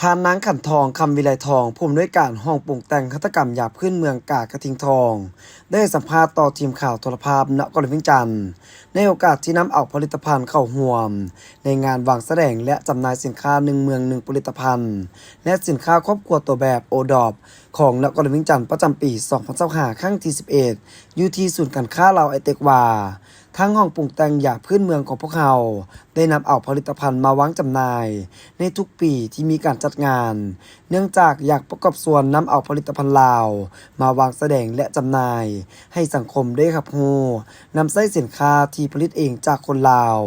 ທ່ານນາງ ຂັນທອງ ຄຳວິໄລທອງ ຜູ້ອຳນວຍການຫ້ອງປຸງແຕ່ງຫັດຖະກຳຢາພື້ນເມືອງກາກະທິງທອງ ໄດ້ໃຫ້ສຳພາດຕໍ່ທີມຂ່າວໂທລະພາບນະຄອນຫຼວງວຽງຈັນ ໃນໂອກາດທີ່ນຳເອົາຜະລິດຕະພັນເຂົ້າຮ່ວມໃນງານວາງສະແດງ ແລະ ຈຳໜ່າຍສິນຄ້າໜຶ່ງເມືອງໜຶ່ງຜະລິດຕະພັນ ແລະ ສິນຄ້າຄອບຄົວຕົວແບບ ໂອດອບ ຂອງນະຄອນຫຼວງວຽງຈັນປະຈຳປີສອງພັນຊາວຫ້າ ຄັ້ງທີສິບເອັດ ຢູ່ທີ່ສູນການຄ້າລາວໄອເຕັກວ່າ ທາງຫ້ອງປຸງແຕ່ງຢາພື້ນເມືອງຂອງພວກເຮົາ ໄດ້ນຳເອົາຜະລິດຕະພັນມາວາງຈຳໜ່າຍໃນທຸກປີທີ່ມີການຈັດງານ, ເນື່ອງຈາກຢາກປະກອບສ່ວນນຳເອົາຜະລິດຕະພັນລາວມາວາງສະແດງ ແລະ ຈຳໜ່າຍໃຫ້ສັງຄົມໄດ້ຮັບຮູ້, ນຳໃຊ້ສິນຄ້າທີ່ຜະລິດເອງຈາກຄົນລາວ,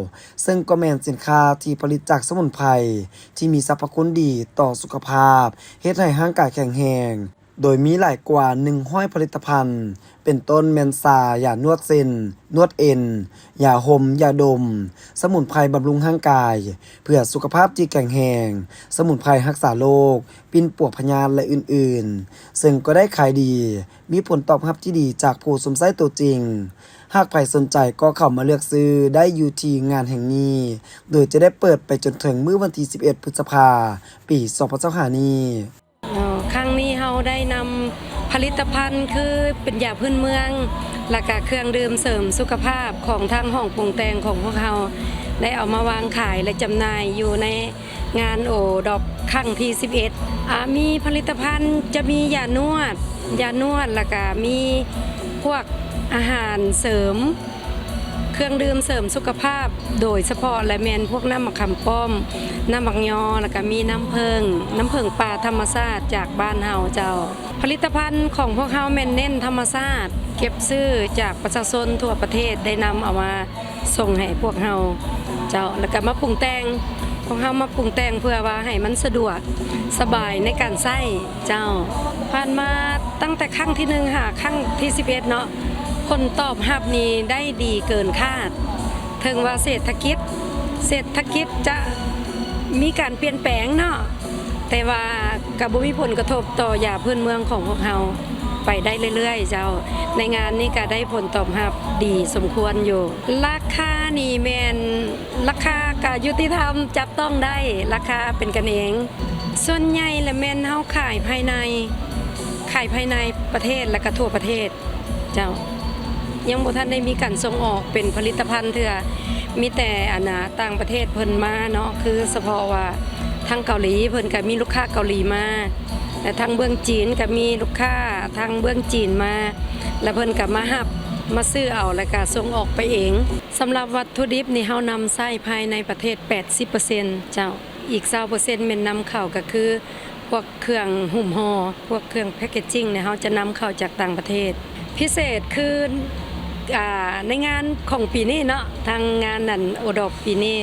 ເຊິ່ງກໍແມ່ນສິນຄ້າທີ່ຜະລິດຈາກສະໝຸນໄພທີ່ມີສັບພະຄຸນດີຕໍ່ສຸຂະພາບ, ເຮັດໃຫ້ຮ່າງກາຍແຂງແຮງ. ໂດຍມີຫຼາຍກວ່າໜຶ່ງຮ້ອຍຜະລິດຕະພັນ ເປັນຕົ້ນແມ່ນຊາ, ຢານວດເສັ້ນ, ນວດເອັນ, ຢາຫົ່ມ, ຢາດົມ, ສະໝຸນໄພບຳລຸງຮ່າງກາຍ ເພື່ອສຸຂະພາບທີ່ແຂງແຮງ, ສະໝຸນໄພຮັກສາໂລກ, ປິ່ນປົວພະຍາດ ແລະ ອື່ນໆ, ເຊິ່ງກໍໄດ້ຂາຍດີ, ມີຜົນຕອບຮັບທີ່ດີຈາກຜູ້ຊົມໃຊ້ຕົວຈິງ. ຫາກໃຜສົນໃຈກໍເຂົ້າມາເລືອກຊື້ໄດ້ຢູ່ທີ່ງານແຫ່ງນີ້, ໂດຍຈະໄດ້ເປີດໄປຈົນເຖິງມື້ວັນທີສິບເອັດ ພຶດສະພາ ປີສອງພັນຊາວຫ້ານີ້. ເອີ່ ຄັ້ງນີ້ເຮົາໄດ້ນຳຜະລິດຕະພັນ ຄືເປັນຢາພື້ນເມືອງ ແລະກະເຄື່ອງດື່ມເສີມສຸຂະພາບຂອງທາງຫ້ອງປຸງແຕ່ງຂອງພວກເຮົາ ໄດ້ເອົາມາວາງຂາຍ ແລະ ຈຳໜ່າຍຢູ່ໃນງານໂອດອບຄັ້ງທີສິບເອັດ. ອາ ມີຜະລິດຕະພັນ ຈະມີຢານວດ, ຢານວດ ແລະກະມີພວກອາຫານເສີມ ເຄື່ອງດື່ມເສີມສຸຂະພາບ ໂດຍສະເພາະ ແລະ ແມ່ນພວກນ້ຳໝາກຂາມປ້ອມ, ນ້ຳໝາກຍໍ ແລະກະມີນ້ຳເຜິ້ງ, ນ້ຳເຜິ້ງປ່າທຳມະຊາດຈາກບ້ານເຮົາເຈົ້າ. ຜະລິດຕະພັນຂອງພວກເຮົາແມ່ນເນັ້ນທຳມະຊາດ, ເກັບຊື້ຈາກປະຊາຊົນທົ່ວປະເທດ ໄດ້ນຳເອົາມາສົ່ງໃຫ້ພວກເຮົາເຈົ້າ, ແລະກະມາປຸງແຕ່ງ, ພວກເຮົາມາປຸງແຕ່ງເພື່ອວ່າໃຫ້ມັນສະດວກສະບາຍໃນການໃຊ້. ເຈົ້າ, ຜ່ານມາຕັ້ງແຕ່ຄັ້ງທີໜຶ່ງຫາຄັ້ງທີສິບເອັດເນາະ, ຜົນຕອບຮັບນີ້ໄດ້ດີເກີນຄາດ. ເຖິງວ່າເສດຖະກິດ, ເສດຖະກິດຈະມີການປ່ຽນແປງເນາະ, ແຕ່ວ່າກໍບໍ່ມີຜົນກະທົບຕໍ່ຢາພື້ນເມືອງຂອງພວກເຮົາ, ໄປໄດ້ເລື້ອຍໆເຈົ້າ. ໃນງານນີ້ກໍໄດ້ຜົນຕອບຮັບດີສົມຄວນຢູ່. ລາຄານີ້ແມ່ນ ລາຄາກະຍຸຕິທຳ, ຈັບຕ້ອງໄດ້, ລາຄາເປັນກັນເອງ. ສ່ວນໃຫຍ່ລະແມ່ນເຮົາຂາຍພາຍໃນ, ຂາຍພາຍໃນປະເທດ ແລະກະທົ່ວປະເທດເຈົ້າ. ຍັງບໍ່ທັນໄດ້ມີການສົ່ງອອກເປັນຜະລິດຕະພັນເທື່ອ, ມີແຕ່ອັນນ່າ ຕ່າງປະເທດເພິ່ນມາເນາະ, ຄືສະເພາະວ່າທາງເກົາຫຼີເພິ່ນກະມີລູກຄ້າເກົາຫຼີມາ, ແລະທາງເບື້ອງຈີນກະມີລູກຄ້າທາງເບື້ອງຈີນມາ, ແລະເພິ່ນກະມາຮັບ ມາຊື້ເອົາ ແລະກະສົ່ງອອກໄປເອງ. ສຳລັບວັດຖຸດິບນີ້ ເຮົານຳໃຊ້ພາຍໃນປະເທດແປດສິບເປີເຊັນເຈົ້າ, ອີກຊາວເປີເຊັນແມ່ນນຳເຂົ້າ, ກໍຄືພວກເຄື່ອງຫຸ້ມຫໍ່, ພວກເຄື່ອງແພັກເກຈິງນີ້ ເຮົາຈະນຳເຂົ້າຈາກຕ່າງປະເທດ. ພິເສດຄື ອາ ໃນງານຂອງປີນີ້ເນາະ, ທາງງານອັນໂອດອບປີນີ້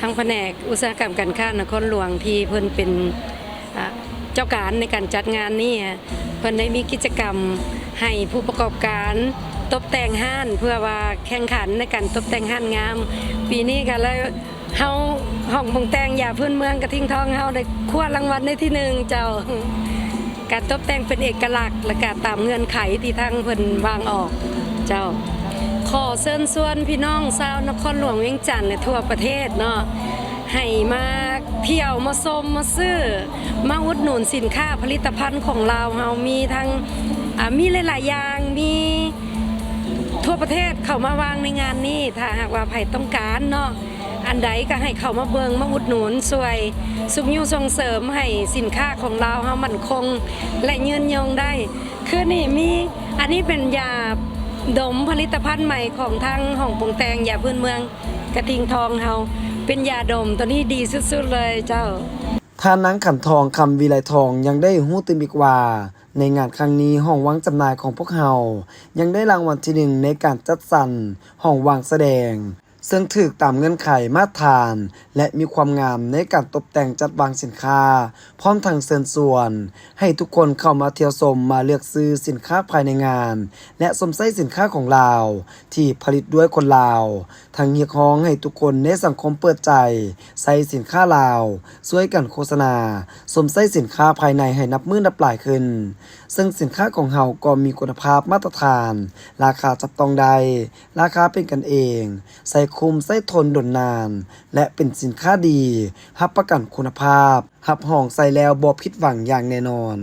ທາງພະແນກອຸດສາຫະກຳການຄ້ານະຄອນຫຼວງ ທີ່ເພິ່ນເປັນ ອາ ເຈົ້າການໃນການຈັດງານນີ້ ເພິ່ນໄດ້ມີກິດຈະກຳໃຫ້ຜູ້ປະກອບການຕົບແຕ່ງຮ້ານ ເພື່ອວ່າແຂ່ງຂັນໃນການຕົບແຕ່ງຮ້ານງາມ. ປີນີ້ກໍເລີຍ ເຮົາ ຫ້ອງປຸງແຕ່ງຢາພື້ນເມືອງກະທິງທອງເຮົາໄດ້ຄວ້າລາງວັນໃນທີໜຶ່ງເຈົ້າ. ການຕົບແຕ່ງເປັນເອກະລັກ ແລະກະຕາມເງື່ອນໄຂທີ່ທາງເພິ່ນວາງອອກເຈົ້າ. ຂໍເຊີນຊວນພີ່ນ້ອງຊາວນະຄອນຫຼວງວຽງຈັນ ແລະ ທົ່ວປະເທດເນາະ ໃຫ້ມາທ່ຽວ ມາຊົມ ມາຊື້ ມາອຸດໜູນສິນຄ້າຜະລິດຕະພັນຂອງລາວເຮົາ. ມີທັງ ອາ ມີຫຼາຍໆຢ່າງ ມີທົ່ວປະເທດເຂົ້າມາວາງໃນງານນີ້. ຖ້າຫາກວ່າໃຜຕ້ອງການເນາະ ອັນໃດກໍໃຫ້ເຂົ້າມາເບິ່ງ ມາອຸດໜູນ ຊ່ວຍຊຸກຍູ້ສົ່ງເສີມໃຫ້ສິນຄ້າຂອງລາວເຮົາໝັ້ນຄົງ ແລະ ຍືນຍົງໄດ້. ຄືນີ້ມີ ອັນນີ້ເປັນຢາດົມ ຜະລິດຕະພັນໃໝ່ຂອງທາງຫ້ອງປຸງແຕ່ງຢາພື້ນເມືອງກະທິງທອງເຮົາ, ເປັນຢາດົມ ໂຕນີ້ດີສຸດໆເລີຍເຈົ້າ. ທ່ານນາງ ຂັນທອງ ຄຳວິໄລທອງ ຍັງໄດ້ຮູ້ຕື່ມອີກວ່າ ໃນງານຄັ້ງນີ້ ຫ້ອງວາງຈຳໜ່າຍຂອງພວກເຮົາ ຍັງໄດ້ລາງວັນທີໜຶ່ງໃນການຈັດສັນຫ້ອງວາງສະແດງ ເຊິ່ງຖືກຕາມເງື່ອນໄຂມາດຖານ ແລະ ມີຄວາມງາມໃນການຕົບແຕ່ງຈັດວາງສິນຄ້າ, ພ້ອມທັງເຊີນຊວນໃຫ້ທຸກຄົນເຂົ້າມາທ່ຽວຊົມ, ມາເລືອກຊື້ສິນຄ້າພາຍໃນງານ ແລະ ຊົມໃຊ້ສິນຄ້າຂອງລາວທີ່ຜະລິດດ້ວຍຄົນລາວ. ທັງຮຽກຮ້ອງໃຫ້ທຸກຄົນໃນສັງຄົມເປີດໃຈໃຊ້ສິນຄ້າລາວ, ຊ່ວຍກັນໂຄສະນາ, ຊົມໃຊ້ສິນຄ້າພາຍໃນໃຫ້ນັບມື້ນັບຫຼາຍຂຶ້ນ. ເຊິ່ງສິນຄ້າຂອງເຮົາກໍມີຄຸນນະພາບມາດຕະຖານ, ລາຄາຈັບຕ້ອງໄດ້, ລາຄາເປັນກັນເອງ, ໃຊ້ຄຸ້ມໃຊ້ທົນດົນນານ ແລະ ເປັນສິນຄ້າດີ, ຮັບປະກັນຄຸນນະພາບ, ຮັບຮອງໃຊ້ແລ້ວບໍ່ຜິດຫວັງຢ່າງແນ່ນອນ.